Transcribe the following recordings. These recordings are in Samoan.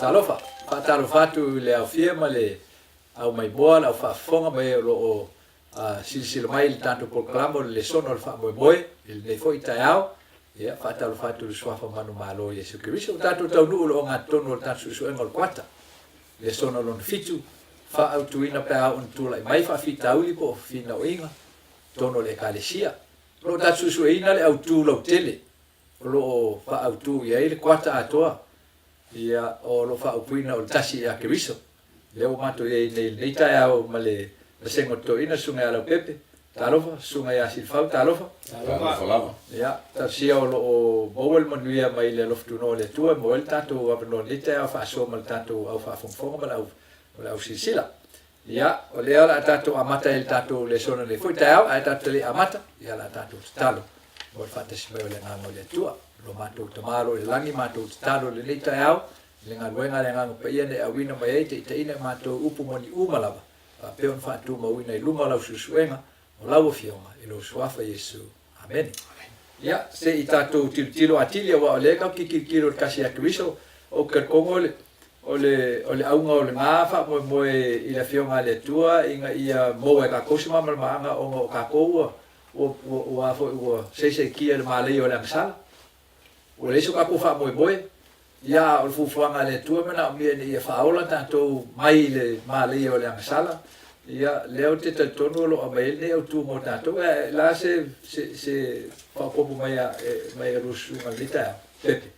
Talofa, faatalofa atu i le aofia ma le aumaimoa, le aufaafofoga ma e o lo o silasila mai i le tatou polokalame o le lesona o le faamoemoe i lenei foi taeao. Ia, faatalofa atu i le Suafa manumalo o Iesu Keriso. Ua tatou taunuu i le ogatotonu o le tatou suesuega o le kuata, lesona lona fitu, faaautuina pe a oo ina tulai mai faafitauli po o fefinauaiga i totonu o le Ekalesia. O lo o tatou suesueina le autu lautele o lo o faaautu i ai le kuata atoa, ia, o lo o faaupuina o le tasi ia Keriso. Lea ua matou i ai nei i lenei taeao ma le vasega o totoina, le Susuga ia Leaupepe, talofa, Susuga ia Silafau, talofa. Talofa lava. Ia, talosia o lo o maua le manuia mai le alofa tunoa o le Atua e maua ai le tatou avanoa i lenei taeao e faasoa ma le tatou au faafogafoga ma le au, ma le au silasila. Ia, o lea o le a tatou amata ai i le tatou lesona nei foi taeao, ae tatou te le i amata, ia o le a tatou tatalo mo le faatasi mai o le Agaga o le Atua. Lo matou Tama o lo o i le lagi, matou tatalo i lenei taeao, i le galuega a le Agaga Paia na e auina mai ai, taitaiina i matou upu moni uma lava, faapea ona faatumauina i luma o lau suesuega, o lau Afioga, i lou Suafa Iesu. Amene. Ia, se i tatou tilotilo atili, aua o lea tatou te tilotilo i le tasi ia Keriso, ou te talitonu o le, o le, o le auga o lena faamoemoe i le Afioga a le Atua ina ia maua e tatou se malamalamaaga ona o tatou ua, ua, ua, ua a foi, ua saisaitia i le malaia o le agasala. Ua leai so tatou faamoemoe, ia a o le fuafuaga a le Atua e manaomia ina ia faaola tatou mai le malaia o le agasala, ia lea ou te talitonu o lo o aumai ai lenei autu mo tatou. Ae o le a se, se, se faaopoopo mai a, mai a lua susuga i lenei taeao? Pepe.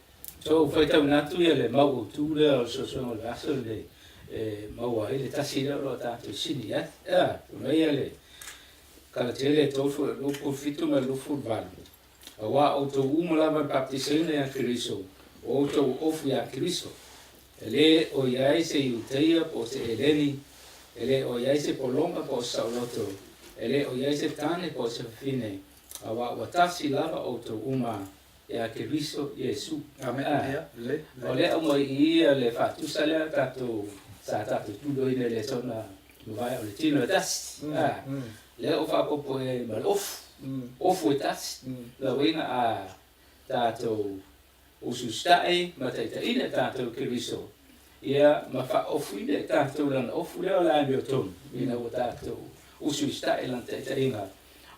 So ua faitauina atu ia le mau autu lea o le suesuega o le aso lenei e maua ai le tasi lea o lo o tatou sini ai. Ea, fai mai ia le Kalatele 3, 27 ma le 28. Aua o outou uma lava na baptisaina ia Keriso, o outou ofu ia Keriso. E lē o i ai se Iutaia po o se Eleni, e lē o i ai se pologa po o se saoloto, e lē o i ai se tane po o se fafine, aua ua tasi lava outou uma ia Keriso Iesu. Amen. A, o lea aumai i i le faatusa lea tatou sa tatou tuloina i le sona mavae o le tino e tasi. A, lea ua faaopoopo i ai ma le ofu, ofu e tasi. Lona uiga a tatou usuusita'i ma taitaiina i tatou i Keriso, ia ma faaofuina i tatou lana ofu lea o le amiotonu, ina ua tatou usuusita'i i lana taitaiga,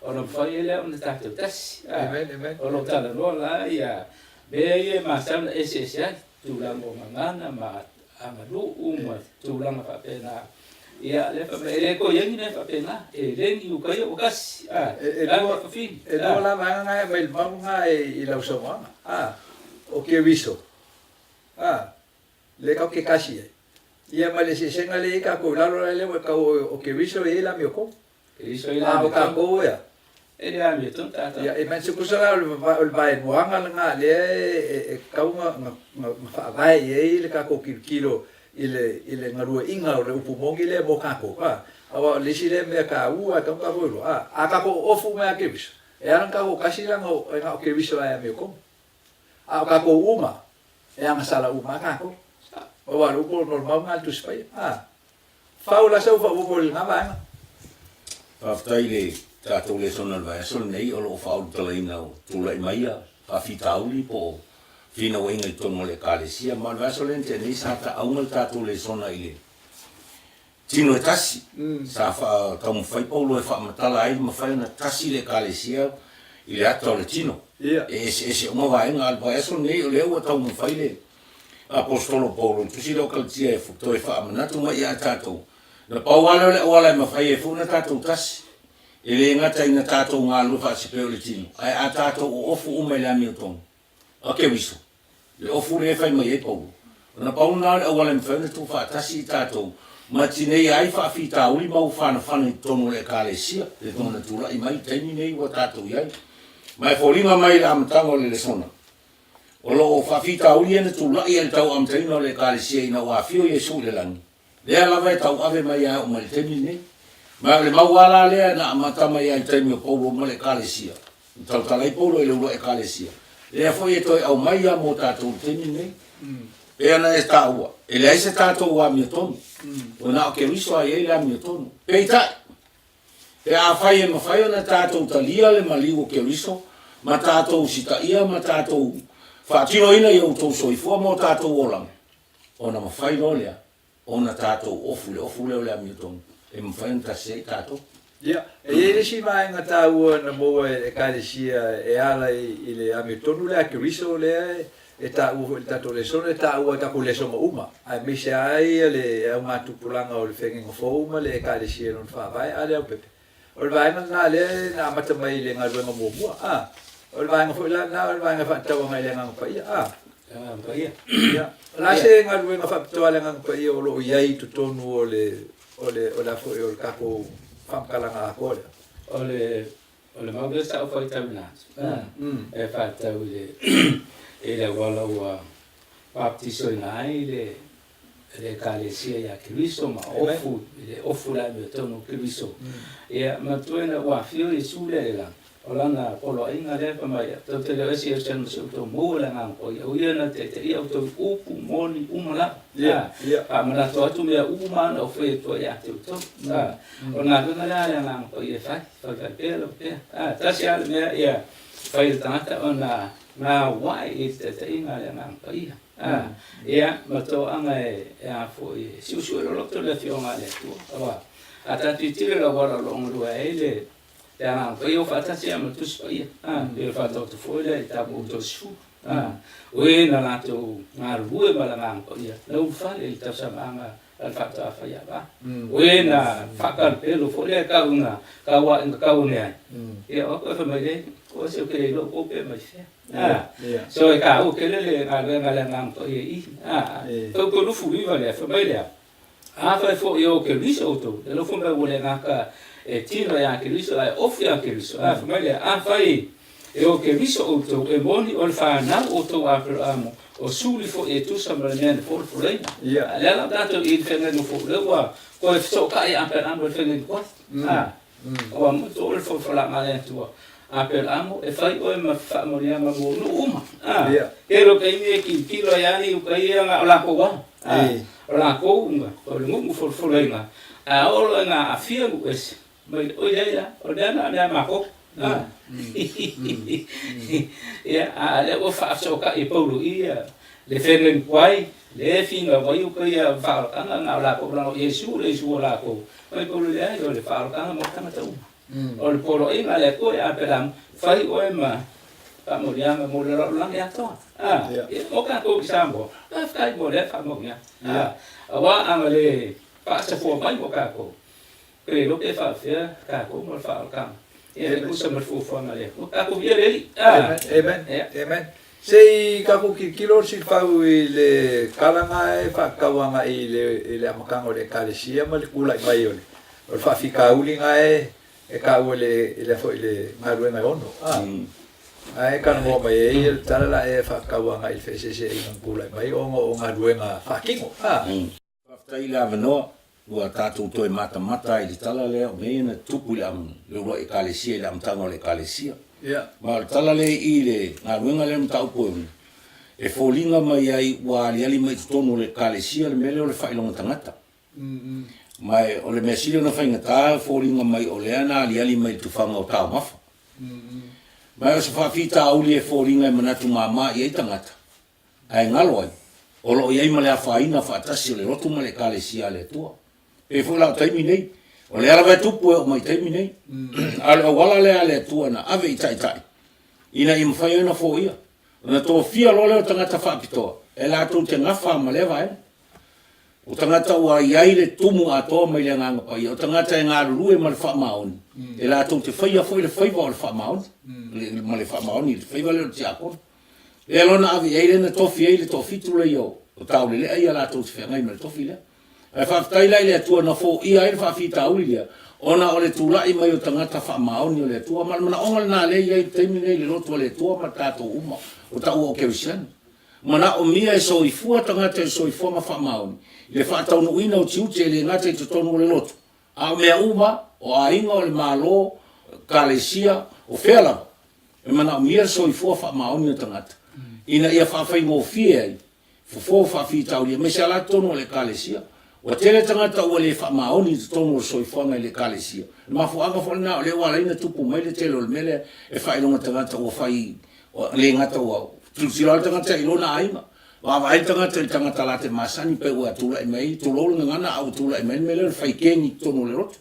ona mafai ai lea ona tatou tasi. O lo o talanoa la ia mea ia e masani ona eseese ai, tulaga o gagana ma aganuu ma tulaga faapena. Ia, lea fai mai, e le toe i ai ni mea faapena, e le ni Iukaia ua tasi, a, E la lua, mea fafine, e a. lua la vaega na e aumai i le mau lena i lau saunoaga, a, o Keriso, a, lea tatou te tasi ai, ia ma le eseesega lea e i ai tatou i lalo la lea ua e tau o Keriso e i ai le amiotonu. Keriso e i ai le A o amiotonu. tatou ea? E le amiotonu tatou. Ia, e manatu tusa la o le vaeluaga lena lea e tatau ona faavae i ai le tatou tilotilo i le galueaiina o le upu moni lea mo tatou, a. Aua o le isi lea mea taua e tatau ona tatou iloa, a. A tatou ofu mai ia Keriso, e ala ona tatou tasi leaga e na o Keriso lava e amiotonu. A o tatou uma, e agasala uma lava tatou. Aua o le upu normau lena a le Tusi Paia, a. Fau la sau faaopoopo i lena vaega. Faafetai i le tatou lesona o le vaiaso lenei o lo o faaulutalaina o tulai mai ia faafitauli po o finauaiga i totonu o le Ekalesia. Ma o le vaiaso lea na tea nei sa taauga le tatou lesona i le tino e tasi. Sa taumafai Paulo e faamatala ai le mafai ona tasi le Ekalesia i le ata o le tino. E eseese uma vaega, a o le vaiaso lenei o lea ua taumafai le Aposetolo Paulo i le Tusi lea o Kalatia e toe faamanatu mai ia tatou, na pau lava lea o le auala e mafai ai foi ona tatou tasi, e le gata ina tatou galulue faasipea o le tino, ae a tatou oofu uma i le amiotonu a Keriso, le ofu lea e fai mai ai Paulo, ona pau lena o le auala e mafai ona tuufaatasi i tatou ma tineia ai faafitauli ma ufanafana i totonu o le Ekalesia, le tona tulai mai i le taimi nei ua tatou i ai. Ma e foliga mai i le amataga o le lesona, O lo o faafitauli ia na tulai ai le tau amataina o le Ekalesia ina ua afio Iesu i le lagi, lea lava e tauave mai ai oo mai le taimi lenei. Ma o le mau lava la lea na amata mai ai i le taimi o Paulo ma le Ekalesia, na tautala ai Paulo i le uluai Ekalesia, lea foi e toe aumai lava mo tatou i le taimi lenei. Pei ona e taua, e leai se tatou amiotonu, ua na o Keriso lava e i ai le amiotonu. Peitai, Pe afai e mafai ona tatou talia le maliu o Keriso ma tatou usitaia ma tatou faatinoina i outou soifua ma o tatou olaga, Ona mafai loa lea ona tatou ofu i le ofu lea o le amiotonu e mafai ona tasi ai tatou. Ia, e i ai le isi vaega taua na maua e le Ekalesia e ala i le amiotonu lea a Keriso lea e taua foi i le tatou lesona, e taua i tatou lesona uma, aemaise ai le augatupulaga o le Feagaiga Fou ma le Ekalesia i lona faavae, a lea Leaupepe? O le vaega lena lea na amata mai i le galuega muamua, a. O le vaega foi la lena o le vaega e faatatau agai i le Agaga Paia, a. Agaga Paia. Ia. O le a se galuega faapitoa a le Agaga Paia o lo o i ai i totonu o le, o le, o le a foi, o le tatou faamatalaga atoa lea? O le, o le mau lea sa ou faitauina atu, a, e faatatau i le, i le auala ua baptisoina ai le, le Ekalesia ia Keriso ma ofu i le ofu le amiotonu o Keriso. Ia, manatua ina ua afio Iesu lea i le lagi, o lana poloaiga lea fai mai, Tou te le o ese i Ierusalema seia outou maua le Agaga Paia, o ia na taitaia outou i upu moni uma lava. Faamanatu atu mea uma na ou fai atu ai ia te outou. O le galuega lea a le Agaga Paia e fai, fai fai pea lava pea. Tasi lava le mea ia fai e le tagata ona gauai i le taitaiga a le Agaga Paia. A, ia, ma toaga e, e a foi, e suesue loloto le Afioga a le Atua. Aua, a tatou tilotilo i le auala o lo o galue ai le, le Agaga Paia, ua faatasi lava ma le Tusi Paia. A, pei o le faataoto foi lea i tatou Toesefulu. A, o e na latou galulue ma le Agaga Paia, na ulufale i le tausamaaga a le faatoa fai ava. O e na faakalupelo foi lea tau ina tau ina tau ane ai. Ia, o au fai mai le, o se o ke le iloa pou pe mai fea. So e taua tele le galuega a le Agaga Paia i i. Tou te 29 lea, fai mai lea, Afai foi o Keriso outou, le alofa mai ua le gata e tino ia Keriso ae ofu ia Keriso. Fai mai lea, Afai e o Keriso outou, e moni o le fanau outou Aperaamo, o suli foi e tusa ma le mea na folafolaina. A lea la o tatou i le feagaiga fou, lea ua toe fesootai Aperaamo i le feagaiga tuai. Ua mutu oe le folafolaga a le Atua, Aperaamo, e fai oe ma faamanuiaga mo nuu uma. Tele o taimi e tilotilo ai lava uta ia na o latou lava. O latou o le nuu na folafolaina, ae a oo loa ina aafia nuu ese, mai oi leai la, o le mea lena o le mea a matou. Ia, a lea ua faafesootai e Paulo i le feagaiga tuai, le finau ai uta ia faaolataga na o latou, leaga o Iesu le Iesu o latou. Mai Paulo leai, o le faaolataga mo tagata uma. O le poloaiga a le Atua ia Aperaamo, fai oe ma faamanuiaga mo le lalolagi atoa. Ia, mo tatou i Samoa, faafetai mo lea faamanuiaga. Aua a na le faasafua mai mo tatou, Pe le iloa pe faapefea tatou ma le faaolataga. Ia e tusa ma le fuafuaga a le Atua. Tatou viia le Alii. Amen. Amen. Amen. Se i tatou tilotilo Silafau i le tala e faatatau agai i le i le amataga o le Ekalesia ma le tulai mai o le o le faafitauli na e e taua i le i le foi le galuega e ono. A. Ae talanoa mai ai le tala la e faatatau agai i le feeseeseaiga na tulai mai ona o galuega faatino. A. Faafetai i le avanoa ua tatou toe matamata ai i le tala lea o mea ia na tutupu i le le uluai Ekalesia i le amataga o le Ekalesia. Ma o le tala lea i i le galuega lea mataupu e ono, e foliga mai ai ua aliali mai i totonu o le Ekalesia le mea lea o le faailoga tagata. Ma e o le mea sili ona faigata e foliga mai o lea na aliali mai i le tufaga o taumafa. Ma e o se faafitauli e foliga e manatu mama i ai tagata, Ae galo ai, o lo o i ai ma le afaina faatasi o le lotu ma le Ekalesia a le Atua. Pei foi la o taimi nei, o lea lava e tupu e oo mai i taimi nei. A o le auala lea a le Atua na ave i taitai, ina ia mafai ai ona foia. Ona tofia loa lea o tagata faapitoa, e latou te gafa ma lea vaega. O tagata ua i ai le tumu atoa mai le Agaga Paia, o tagata e galulue ma le faamaoni, e latou te faia foi le faiva o le faamaoni, ma le faamaoni, le faiva lea o le tiakono. Lea loa na ave i ai lea na tofi ai le toafitu lea o Taulelea ia latou te feagai ma le tofi lea. Ae faafetai la i le Atua na foia ai le faafitauli lea, ona o le tulai mai o tagata faamaoni o le Atua. Ma o le manaoga lena lea e i ai i le taimi lenei i le lotu a le Atua ma tatou uma o taua o Kerisiano. Manaomia e soifua tagata i le soifuaga faamaoni i le faataunuuina o tiute e le gata i totonu o le lotu, a o mea uma, o aiga, o le Malo, Ekalesia, o fea lava. E manaomia le soifua faamaoni o tagata ina ia faafaigofie ai fofo faafitauli aemaise lava la totonu o le Ekalesia. Ua tele tagata ua le faamaoni i totonu o le soifuaga i le Ekalesia. O le mafuaaga foi lena o lea ua ala ai ona tupu mai le tele o le mea lea e faailoga tagata ua fai, le gata ua tilotilo lava le tagata i lona aiga. Vaavaai le tagata i le tagata la te masani pe ua tulai mai, tulou le gagana a ua tulai mai le mea lea o le fai keni i totonu o le lotu.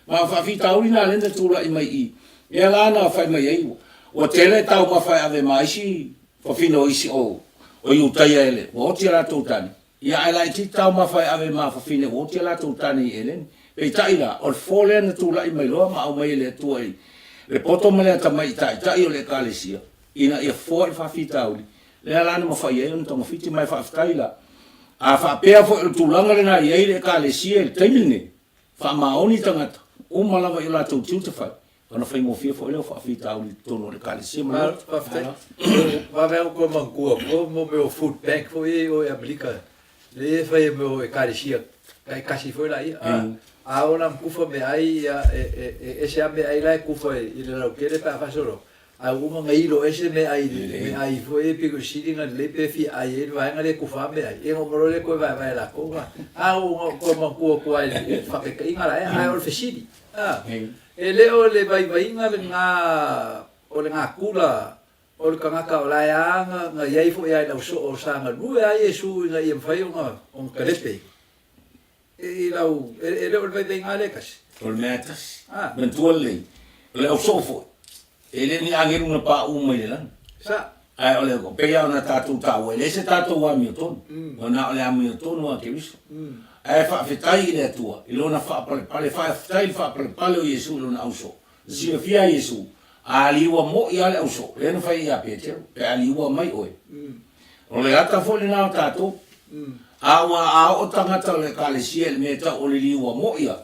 Ma o faafitauli na lea na tulai mai i mea la na fai mai ai, ua tele taumafa e ave ma isi fafine o isi o Iutaia ele, ua oti a latou tane, ia ae laitiiti taumafa e ave ma fafine ua oti a latou tane i Eleni. Peitai la, o le fofo lea na tulai mai loa ma aumai e le Atua i le poto ma le atamai i taitai o le Ekalesia, ina ia fofoa i le faafitauli, lea la na mafai ai ona togafiti. Ma e faafetai la, a faapea foi o le tulaga lena e i ai le Ekalesia i le taimi lenei, faamaoni tagata uma lava i o latou tiute fai, ona faigofie foi lea o faafitauli i totonu o le Ekalesia ma le lotu. Faafetai. Vave lava ona toe manatua atu mo mea o food bank foi ia i o i Amerika, lea e fai e mea o Ekalesia taitasi foi laia. A oo la ina tufa meaai, ia e ese lava meaai la e tufa i le lautele pe a faasolo, Ae ua uma ona ilo ese meaai meaai foi ia pito sili ona lelei pe fia ai ai le vaega lea e tufa lava meaai, ia ona uma loa lea toe vaevae e latou a. A ua ou toe manatua atu lava i le faataitaiga la ea, ae o le fesili, a, e le o le vaivaiga lena o le natura o le tagata o la e a na i ai foi lava i le ausoo sa galue lava Iesu ina ia mafai ona talepe i lau, e le o le vaivaiga lea e tasi. O le mea e tasi. Manatua lelei, o le ausoo foi, e le o ni agelu na pauu mai le lagi. Sa. Ae o le, pei lava ona tatou taua, e leai se tatou amiotonu, ua na o le amiotonu a Keriso. Ae faafetai i le Atua i Lona faapalepale, faafetai i le faapalepale o Iesu i Lona ausoo. Na silafia e Iesu, a liua moi lava le ausoo, lea na fai ai ia Petero, pe a liua mai oe. O le ata foi lena o tatou. A ua a oo tagata o le Ekalesia i le mea e tau o le liua moi a,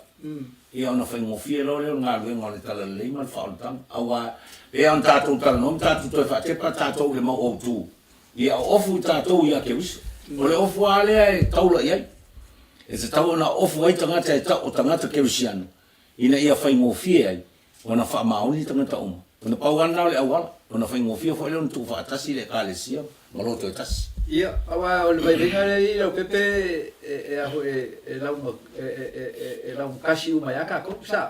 ia ona faigofie loa lea o le galuega o le talalelei ma le faaolataga. Aua pei ona tatou talanoa ma tatou toe faatepa tatou i le mau autu, ia o ofu i tatou ia Keriso. O le ofu lava lea e taula i ai. E tatau ona ofu ai tagata e tau o tagata kerisiano ina ia faigofie ai ona faamaoni tagata uma. Ona pau lava lena o le auala, ona faigofie foi lea ona tuufaatasi le Ekalesia ma loto e tasi. Ia, aua o le vaivaiga lea i Leaupepe e a foi e lauga e laugatasi uma ai lava tatou, sao?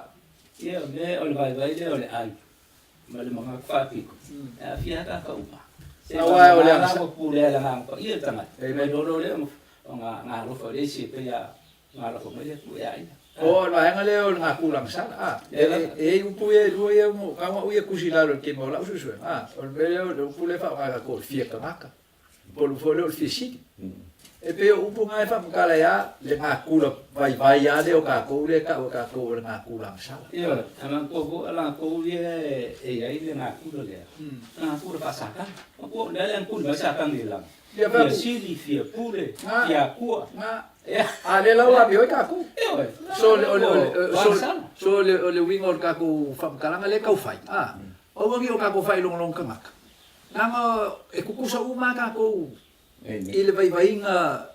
Ia, o le mea o le vaivai lea o le ai ma le manatu faapito, e aafia lava tagata uma. Aua o le agasala. Ua pulea e le Agaga Paia le tagata, ona iloa loa lea ona alofa i le isi e pei a Na alofa mai le Atua ia ia. O le vaega lea o le gakulaga sala, a. E i ai upu ia e lua ia mo kau au ia tusi i lalo i le taimi o lau suesuega, a. O le mea lea o le upu lea e faaaoga e tatou o le fia tagata, po o le upu foi lea o le fia sili. E pei o upu na e faamatala ai lava le gakula vaivai lava lea o tatou lea e tau e tatou o le gakula agasala. Ioe, ae manatua foi o latou ia e i ai le gakula lea, gakula faa-Satani. Manatua o lea na tuli mai Satani i le lagi. Fia sili, fia pule, fia akua. A lea la ua amio ai tatou. So o le so o le uiga o le tatou faamatalaga lea e tau fai, a, aua ne i o tatou failogologo tagata, leaga e tutusa uma lava tatou i le vaivaiga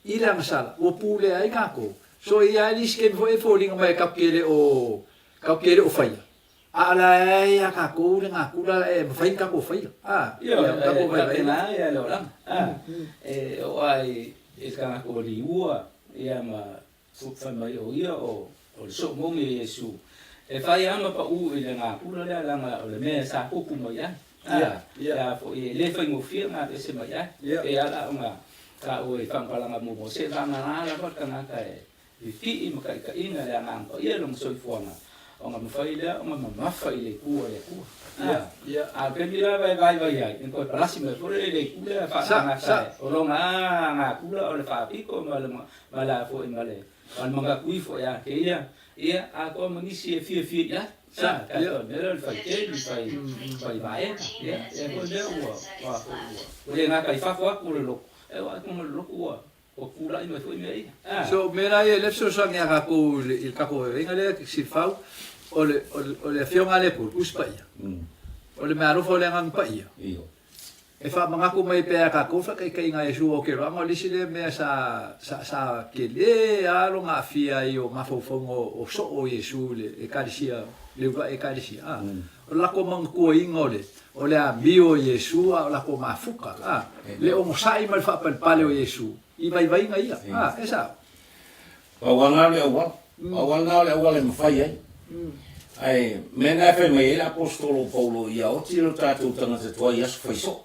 i le agasala ua pulea ai tatou. So e i ai lava le isi taimi foi e foliga mai tatou te le o tatou te le o faia, A o le a e ia tatou le natura e mafai ona tatou faia, a, ia o tatou vaivaiga. Ioe, e faapena ia le olaga, a, e oo lava i le tagata ua liua ia ma fai mai o ia o le soo moni o Iesu, e fai lava ma pau i le natura lea leaga o le mea sa tupu mai ai, a, a foi e le faigofie ona aveese mai ai. E pei lava la ona taua i faamatalaga muamua, seiavagana lava le tagata e Pipii ma taitaiga le Agaga Paia i lona soifuaga, ona mafai lea ona mamafa i le itu a le Atua. A o le taimi lava e vaivai ai, ona toe palasi mai foi lea i le itu lea faatagata e, o lona natura o le faapito ma le ma le a foi ma le ma le manatu ifo ia te ia, ia atoa ma nisi e fiafia i ai. Sa, tatou mea lea o le faiteli, fai fai vaega, ia, ia foi mea ua ua ua le gata i fafo atu o le lotu, ae oo atu ma le lotu ua Ua tulai mai foi mea ia. So o mea la ia lea fesoasoani ia tatou i le tatou vaivaiga lea Silafau, o le o le Afioga a le Atua, le Tusi Paia, o le meaalofa o le Agaga Paia, e faamanatu mai pea ia tatou le faataitaiga a Iesu o Keloaga, o le isi lea mea sa sa sa tele lava lona aafia ai o mafaufauga o soo o Iesu i le Ekalesia, le uluai Ekalesia, a. O le latou manatuaina o le, o le amio o Iesu a o latou mafuta, a, le onosai ma le faapalepale o Iesu i vaivaiga ia, a, e sao. Pau lava lena o le auala. Pau lava lena o le auala e mafai ai. Ae mea lena e fai mai ai le Aposetolo o Paulo, ia oti lo tatou tagata tuai i aso fai soo.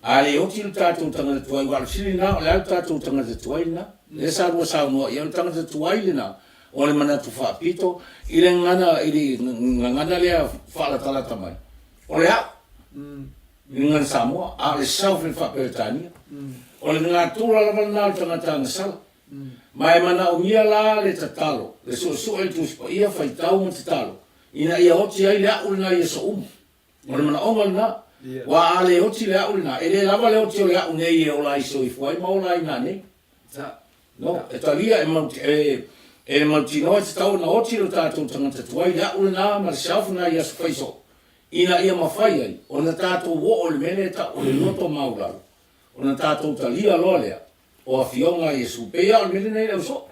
A le oti lo tatou tagata tuai, aua o le fesili lena, o le a lo tatou tagata tuai lena? Lea sa lua saunoa i ai, o le tagata tuai lena, o le manatu faapito i le gagana, i le gagana lea faalatalata mai, o le au i le gagana Samoa, a o le self i le faa-Peretania. O le natura lava lena o le tagata agasala. Ma e manaomia la le tatalo, le suesue i le Tusi Paia, faitau ma tatalo, ina ia oti ai le au lena i aso uma. O le manaoga lena. Aua a le oti le au lena, e le lava le oti o le au nei e ola ai soifua ai ma ola ai nanei. No, e talia e mau, e, e mautinoa e tatau ona oti lo tatou tagata tuai le au lena ma le self lena i aso fai soo, ina ia mafai ai ona tatou oo i le mea lea e tau o le loto maualalo, ona tatou talia loa lea o afioga a Iesu. Pei lava o le mea lenei le ausoo.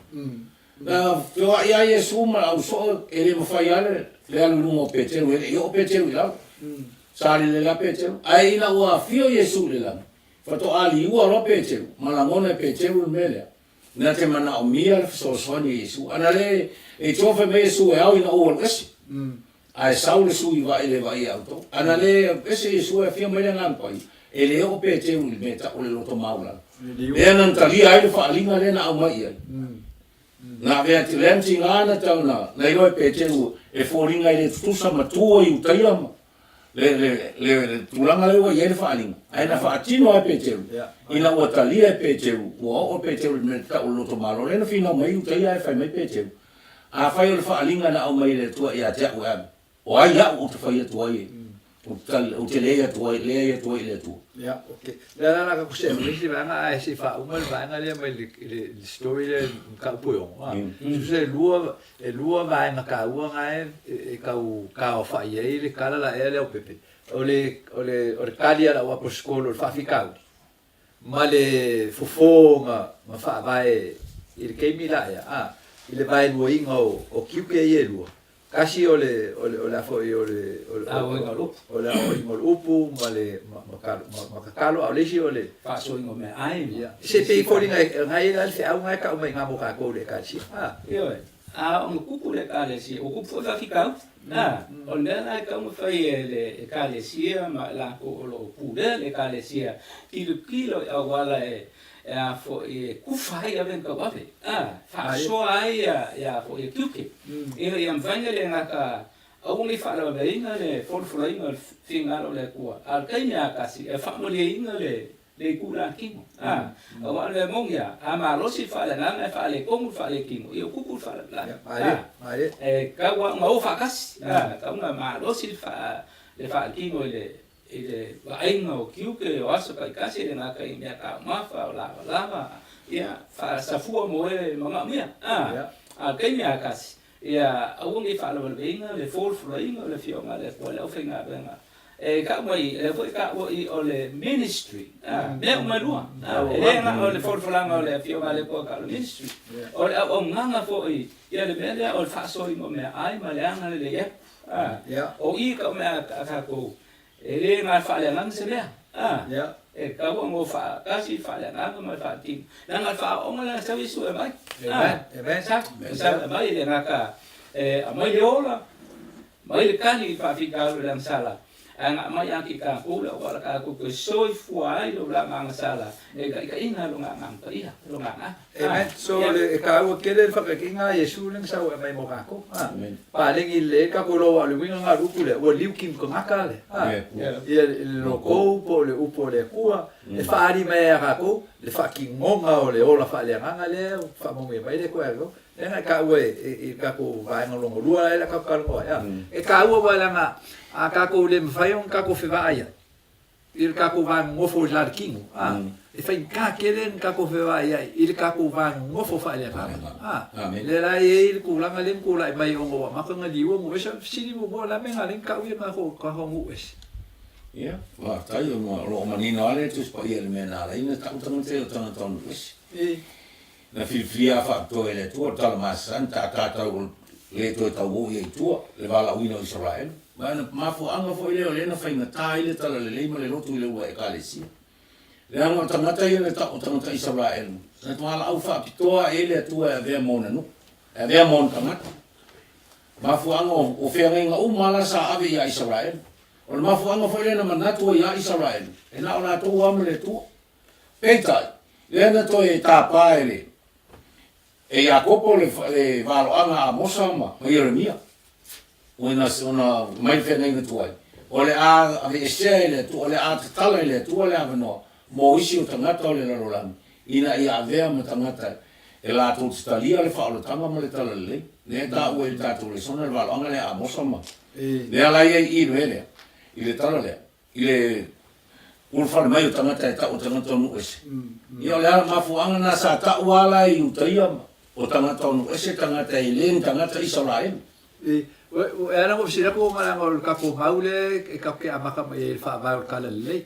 Na feoai lava Iesu ma le ausoo e le mafai lava le alu i luga o Peteru, e le i oo Peteru i lalo. Sa lelei lava Peteru. Ae ina ua afio Iesu i le lagi, faatoa liua loa Peteru, ma lagona e Peteru le mea lea, na te manaomia le fesoasoani e Iesu. Ana le e itua fai mai Iesu e ao ina ou alu ese. Ae sau le sui vaai le vaai ia outou. Ana le alu ese Iesu e afio mai le Agaga Paia, e le oo Peteru i le mea e tau o le loto maualalo. Lea na talia ai le faaaliga lea na aumai i ai. Na avea atu, lea na tiga na tau na, na iloa e Peteru e foliga e le tutusa ma tu ai Iutaia ma le, le, le, le tulaga lea ua i ai le faaaliga. Ae na faatino lava e Peteru, ina ua talia e Peteru, ua oo Peteru i le mea e tau o le loto maualalo. Lea na finau mai Iutaia ae fai mai Peteru, Afai o le faaaliga na aumai e le Atua ia te au e ave, o ai au ou te fai atu ai e, ou te tali, ou te leai atu ai, leai atu ai i le Atua? Ia, ok. Lea la la ka kuse le isi vaega ae se i faauma le vaega lea mai le, le, le story lea i mataupu e ono. A. Tusa e lua, e lua vaega taua na e, e tau taaofai ai le tala la ea lea o Pepe. O le, o le, o le tali a lau aposetolo o le faafitauli, ma le fofo na na faavae i le taimi la ea, a, i le vaeluaina o, o tiute ia e lua, tasi o le, o le, o le a foi, o le, o le, Aoaoina o le upu. o le aoaoina o le upu ma le, ma, ma, ma, ma tatalo, a o le isi o le, Faasoaina o meaai ma. Ia, se pei e foliga e, na e i ai la le feau na e tau mai i ina mo tatou i le Ekalesia, a. Ioe. A ona kupu le Ekalesia, ua kupu foi faafitauli. A, o le mea lena e tatau ona fai e le Ekalesia ma i latou o lo o pulea le Ekalesia, tilotilo i auala e a foi e kufa ai avega tauave, a, faasoa ai ia foi ia tiute, ina ia mafai ona le gata aua ne i faalaveina le folafolaina o le finagalo o le Atua, a o le taimi lava tasi e faamalieina le le itu la tino. A, aua o le mea moni lava, a malosi le faaleagaga e faaletonu le faaletino, ia ua tupu le faalavelave. A, e tatau lava ona o faatasi, a, e tatau ona malosi le faa, le faaletino i le, i le vaaiga o tiute o aso taitasi e le gata i mea taumafa, o lavalava, ia, faasafua mo e manaomia. A, a o le taimi lava tasi, ia aua ne i faalavelaveina le folafolaina o le Afioga a le Atua i le aufaigaluega E tau mai, lea foi e taua i o le ministry, a, mea uma e lua. A, e le na o le folafolaga o le Afioga a le Atua tau o le ministry. O le auaunaga foi, ia le mea lea o le faasoaina o meaai ma le agalelei atu. A, o i tau mea a tatou, e le na faaleagaga se mea. A, e tatau ona o faatasi le faaleagaga ma le faatino. Leaga o le faaooga lea na sau Iesu e aumai. A, sau, sau e aumai e le gata e aumai le ola, Mai le tali i le faafitauli o le agasala, ae na aumai ake i tatou le auala tatou te soifua ai le olaga agasala e taitaiina lona Agaga Paia, lona Agaga. Amen. So le e taua tele le whakakīnga a Iesu le na sau e mai mo kākou. Ha. Palegi le e kako loa o le uiga ngā upu lea, ua liu ki mkangaka le. Ha. Ia le lokou po o le upu o le Atua, e whaari mai a kākou, le whakingonga o le ola whaaleagaga lea, whaamanuia mai le Atua e kākou. Leaga e taua i le tatou vaega lona lua la e tatou talanoa ai, a. E taua aua leaga a tatou le mafai ona tatou fevaai ai i le tatou va nonofo i la le kino, a, e faigata tele ona tatou fevaai ai i le tatou va nonofo faaleagaga, a. Lea la e i ai le tulaga lea na tulai mai ona ua amata ona liua nuu ese, fesili muamua, o le a le mea na ala ai ona tau ia matou nuu ese? Ia, faafetai ona o lo o manino lava le Tusi Paia i le mea na ala ai ona tau tagata ia o tagata o nuu ese. Na filifilia a faapitoa e le Atua o le tala masani ta tatau le toe tauoo ia i tua, le valaauina o Isaraelu. Ma na mafuaaga foi lea o lea na faigata ai le talalelei ma le lotu i le ua Ekalesia. Leaga o tagata ia na tau o tagata Isaraelu, na valaau faapitoa ae ai le Atua e avea ma ona nuu, e avea ma ona tagata. Mafuaaga o feagaiga uma lava la sa ave ia Isaraelu. O le mafuaaga foi lea na manatu ai ia Isaraelu, e na o latou lava ma le Atua. Peitai, lea na toe tapa e le e Iakopo le le valoaga a Amosa ma ma Ieremia, ona ona mai le feagaiga tuai, o le a aveesea e le Atua, o le a tatala e le Atua le avanoa mo isi o tagata o le lalolagi, ina ia avea ma tagata e latou te talia le faaolataga ma le talalelei. Lea e taua i le tatou lesona le valoaga lea a Amosa ma lea la e i ai i i le mea lea, i le tala lea, i le ulufale mai o tagata e tau o tagata o nuu ese. Ia o le ala mafuaaga lena sa tau lava la e Iutaia o tagata o nuu ese tagata e le ni tagata Isaraelu. E ala ona fesili atu ona leaga o le tatou mau lea e tatou te amata mai ai i le faavae o le talalelei.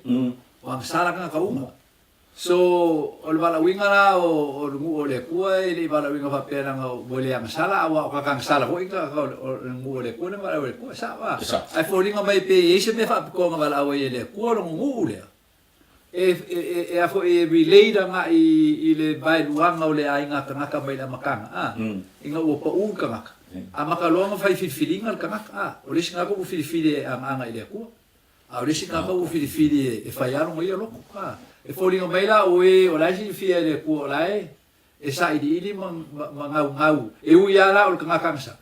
O agasala tagata uma. So, o le valaauina la o le nuu o le Atua e le i valaauina faapea leaga ua le agasala, aua o tagata agasala foi tagata o le nuu o le Atua lea na valaau e le Atua, e sao a? Ae foliga mai pe i ai se mea faapitoa na valaau ai e le Atua lona nuu lea, e a foi e relate agai i le vaeluaga o le aiga tagata mai le amataga, a? Ina ua pau le tagata, amata loa ona fai filifiliga le tagata, a? O le isi tagata ua filifili e agaaga i le Atua. A o le isi tagata ua filifili e fai lava lona ia loto. A, e foliga mai la o e o la e silafia e le Atua o la e e sailiili ma, ma, ma gaugau, e ui lava la o le tagata agasala.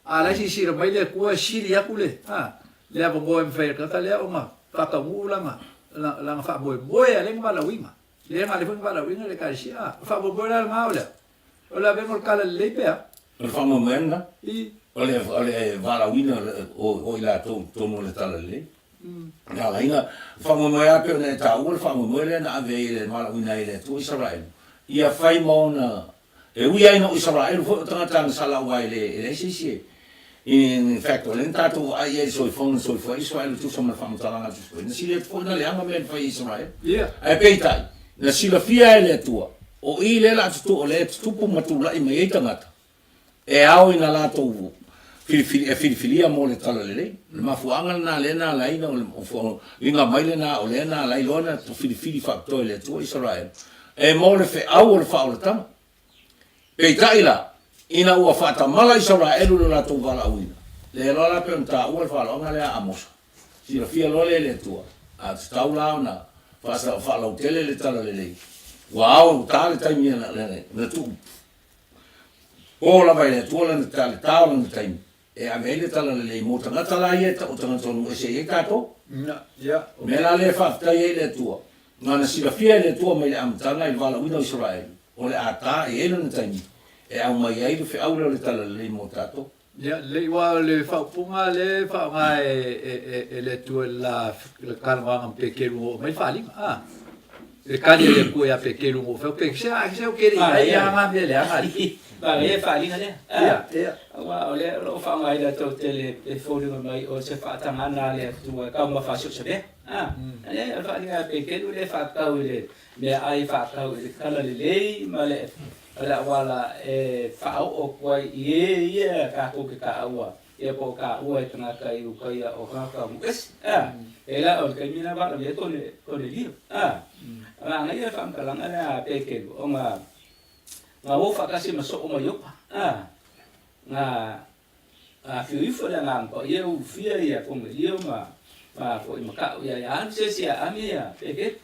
A o la e silasila mai le Atua e sili atu le, a, le avanoa e mafai e le tagata lea ona faataunuu lana, lana faamoemoe a lea na valaauina. Lea na alai foi na valaauina le Ekalesia. A, o le faamoemoe la lena o le a? O le avega o le tala lelei pe a? O le faamoemoe lena. I. O le, o le valaauina o i latou i totonu o le tala lelei. Le alaiga, faamoemoe lava pei ona e taua le faamoemoe lea na ave ai e le valaauina ai e le Atua Isaraelu, ia fai ma ona, e ui lava ina o Isaraelu foi o tagata agasala aua e le, e leai se isi e, in fact, o lea na tatou vaai i ai i le soifuaga na soifua ai Isaraelu e tusa ma le faamatalaga a le Tusi Paia, na sili atu foi ona leaga mea na fai e Isaraelu. Ae peitai, na silafia e le Atua, O i lea la tutu, o lea e tutupu ma tulai mai ai tagata e ao ina latou filifili, e filifilia mo le talalelei. O le mafuaaga lena lea na ala ai na o liga mai lena o lea na ala ai loa na filifili faapitoa e le Atua Isaraelu e mo le feau o le faaolataga. Peitai la, ina ua faatamala Isaraelu i lo latou valaauina, lea loa la pei ona taua le faaaloaga lea a Amosa. Silafia loa lea e le Atua, a tatau la ona faalautele le talalelei, ua ao ua ta le taimi na tuu po lava e le Atua lana le ta o lana taimi e ave ai le talalelei mo tagata la ia e tau o tagata o nuu ese i ai tatou. O mea la lea e faafetai ai le Atua, na ona silafia e le Atua mai le amataga i le valaauina o Isaraelu, o le a ta e i ai lana taimi e aumai ai le feau lea o le talalelei mo tatou. Ia, lelei, aua o le faaupuga lea e faaaoga e le Atua i le la talanoaga ma Peteru ina ua aumai le faaaliga, a. Le tali a le Atua ia Peteru ina ua fai atu, Peteru, se a, se ou te le i ai lava na mea leaga alii. Manaia le faaaliga lea. Ia, ia. Aua o lea o lo o faaaogaina toatele e foliga mai o se faatagaga a le Atua e taumafa ai so o se mea. A, leai, o le faaaliga a Peteru lea e faatatau i le meaai faatatau i le talalelei ma le o le auala e faaoo atu ai i e ia tatou te taua ia po o taua e tagata i uta ia o tagata nuu ese a e la o le taimi lena valaaulia ai kone Konelio a manaia le faamatalaga lea a Petelu ona na o faatasi ma soo ma Iopa a na Afio ifo le Agaga Paia ulufia ia Konelio ma ma foi ma ka'u ia ia alu se isi a ame ia Petelu.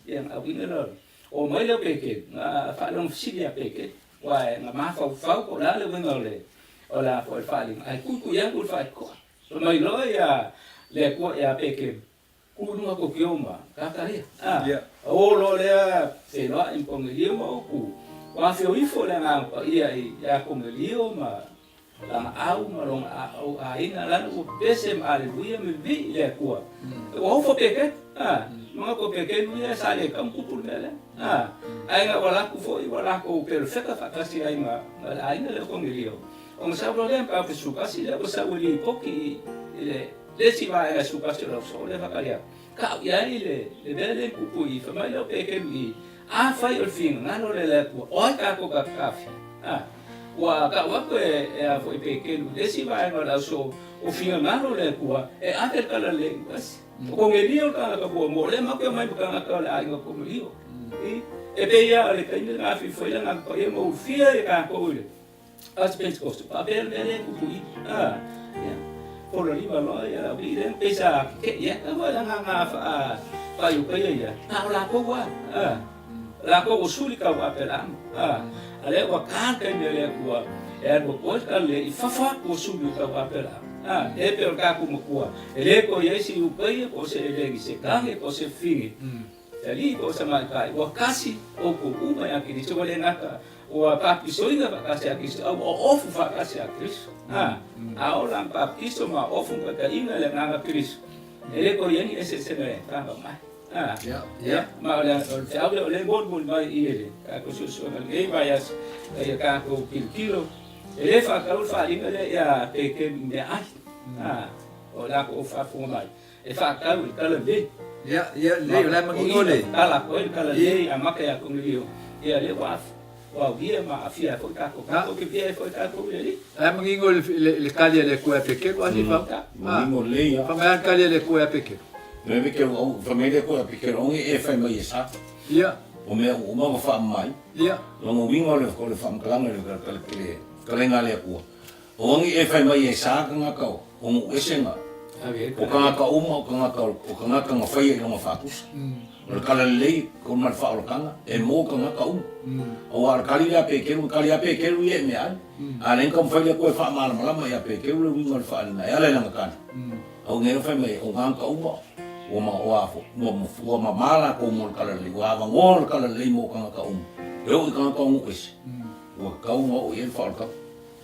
Ia na auina lea o mai lea o Petelu na faalogo fesili ia Petelu aua e na mafaufau po o le a le uiga o le o le a foi le faaaliga ae tuitui atu le faitotoa. Fai mai loa ia le Atua ia Petelu, Ku i luga Tokio ma tagata ia. A o loa lea feiloai ma Konelio ma upu, ua afio ifo le Agaga Paia ia Konelio ma lana au ma lona aiga, lana ua pepese ma aleluia ma vivii i le Atua. Ua ofo Petelu, a, manatu o Petelu ia sa le tau tupu le mea lea. A, ae na ua laku foi ua lakou pelofeta faatasi ai ma le aiga lea o Konelio, ona sau loa lea ma fesukasi lea ua sau e lipoti i le Le isi vaega e sukasi o lau soo lea faatali atu, kau i ai le le mea lea i kupu i fai mai lea o Petelu i, Afai o le finagalo lea le Atua, o ai tatou ta tafia? A, ua kau atu e e a foi Petelu i le isi vaega o le ausoo, o finagalo le Atua e ave le talalelei i uasi. O Konelia o le tagata muamua, o lea matou te omai ma tagata o le aiga o Konelio. I, e pei lava o le taimi lena fifoi le Agaga Paia ma ulufia ia tatou i le Aso Pentekoste, faapea le mea lea e kupu i. A, ia. Fola lima loa ia le aualii lea pei sa keke'i ai. Aua le agaga faa faaiupaia ia, na o latou lava, a, latou ua suli tau Aperaamo, a, a lea ua ta le taimi a le Atua e alu atu ai le talalelei i fafo atu o suli o tau Aperaamo, a, e pei o le tatou Matua, e le toe i ai se Iupaia po o se Melikisetake po o se fafine. E alii po o tamaitai, ua tasi outou uma ia Keriso, ua le gata ua papatisoina faatasi ia Keriso, a ua ofu faatasi ia Keriso. A, a oo la ina papatiso ma ofu ma taitaiga le agaga Keriso, e le toe i ai ni eseesega e fanau mai. A, ia, ma o le feau lea o lea e molimoli mai i le tatou suesuega i lenei vaiaso, ina ia tatou tilotilo, e le faatau le faaaliga lea ia Pekeru i meaai. A, o latou faafofoga mai. E faatatau i le tala lelei. Ia, ia, lelei, o la e manino le. Tala atu ai le tala lelei amata ia Konelio, ia lea ua ua aulia ma aafia ai foi tatou. Tatou te via ai foi tatou i le Alii. La e manino le tali a le Atua ia Peteru, a Sifau? Manino lelei lava. Fai mai lava le tali a le Atua ia Peteru. Mea Peteru, au, fai mai le Atua ia Peteru, aua ne i e fai mai e sa. Ia. O mea ua uma ona faamamaina. Ia. Lona uiga o le faamatalaga i le fetalaiga a le Atua, Aua ne i e fai mai e sa tagata o nuu ese na, o tagata uma o tagata o tagata na faia i lona faatusa. O le tala lelei ko ma le faaolataga e mo tagata uma. Aua o le tali lea a Peteru, na tali lava Peteru ia i meaai. A lea na taumafai le Atua e faamalamalama ia Peteru le uiga o le faaaliga e ala i lana tali. Aua ne i fai mai o tagata uma ua ma ua ua mama latou mo le tala lelei, ua avanoa le tala lelei mo tagata uma. E oo i tagata o nuu ese, ua tatau ona oo i ai le faaolataga.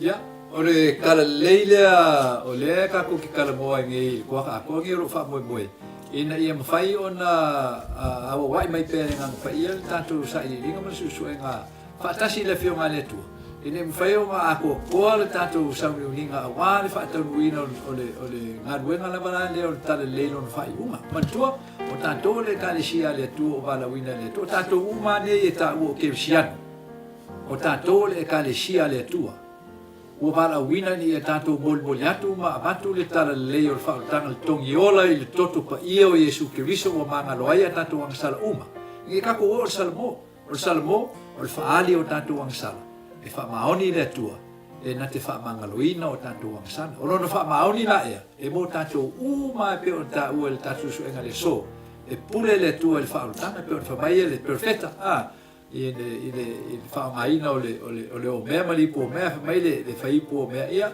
Ia, o le tala lelei lea o lea tatou te talanoa ai nei i le toaka atoa nei o lo o faamoemoe ina ia mafai ona auauai mai pea e le Agaga Paia le tatou sailiiliga ma le suesuega faatasi i le Afioga a le Atua, ina ia mafai ona atoatoa le tatou sauniuniga aua le faataunuuina o le galuega lava la lea o le tala lelei i lona faaiuga. Manatua, o tatou o le Ekalesia a le Atua o valaauina e le Atua, o tatou uma lava nei e taua o Kerisiano. O tatou o le Ekalesia a le Atua, ua valaauina ina ia tatou molimoli atu ma avatu le talalelei o le faaolataga le togi ola i le toto paia o Iesu Keriso ua magalo ai a tatou agasala uma. Ina ia tatou oo i le Salamo. O le Salamo, o le faaali o tatou agasala, e faamaoni i le Atua e na te faamagaloina o tatou agasala. O lona faamaoni la ea, e mo tatou uma e pei ona taua i le tatou suesuega i le aso, e pule le Atua i le faaolataga e pei ona fai mai le Perofeta, a, i le, i le, i le faaaogaina o le, o le, o le omea ma le ipu omea, fai mai le, le faiipu omea, ia,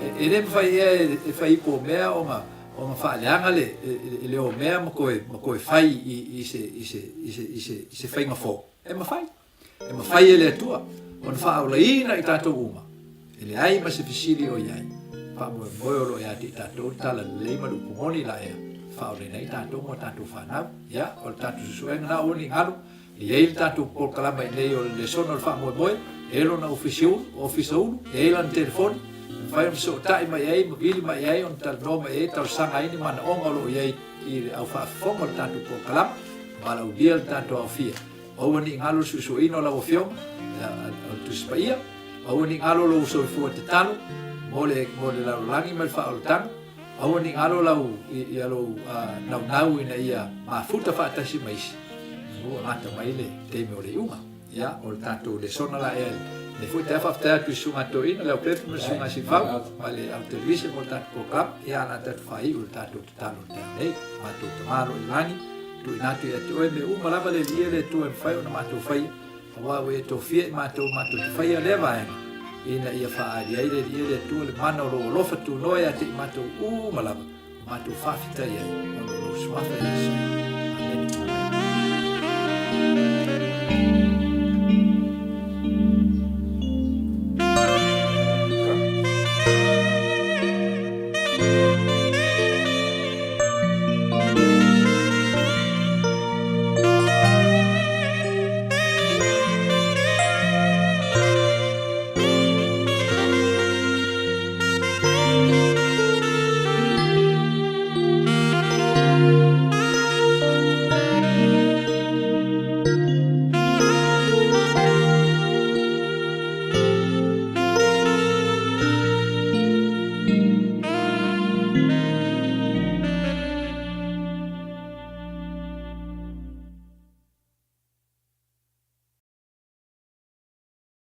e, e le mafai ea e, e faiipu omea ona, ona faaleaga le, le, le omea ma toe, ma toe fai i, i se, i se, i se, i se, i se faiga fou. E mafai. E mafai e le Atua ona faaolaina i tatou uma, e leai ma se fesili o i ai. Faamoemoe o lo o ia te i tatou le tala lelei ma le upu moni la ea, faaolaina ai tatou ma tatou fanau. Ia, o le tatou suesuega na aua ne i galo, E i ai le tatou polokalama i inei o le lesona o le faamoemoe, e i ai lona ofisa ulu, e i ai lana telefoni, e mafai ona fesootai mai ai ma vili mai ai ona talanoa mai ai, talosaga ai ni manaoga o lo o i ai i le au faafofoga o le tatou polokalama, valaaulia le tatou aofia. Aua ne i galo le suesueina o lau Afioga, o le Tusi Paia, aua ne i galo lou soifua tatalo mo le, mo le lalolagi ma le faaolataga, Aua ne i galo lau, ia lou naunau ina ia mafuta faatasi ma isi, ua gata mai le taimi o le iuga. Ia, o le tatou lesona la ea lenei foi taeao. Faafetai atu i Susuga Toeaina, Leaupepe ma le Susuga Sifau ma le au televise mo le tatou program. Ia, a o le a tatou faaiu i le tatou tatalo i le taeao nei. Matou Tama o lo o i le lagi, tuuina atu ia te Oe mea uma lava le Alii e le Atua e mafai ona matou faia, Aua ua e tofia i matou matou te faia lea vaega, ina ia faaali ai le Alii e le Atua le mana o lou alofa tunoa ia te i matou uma lava, ma matou faafetai ai ona o lou Suafa Iesu. Amene.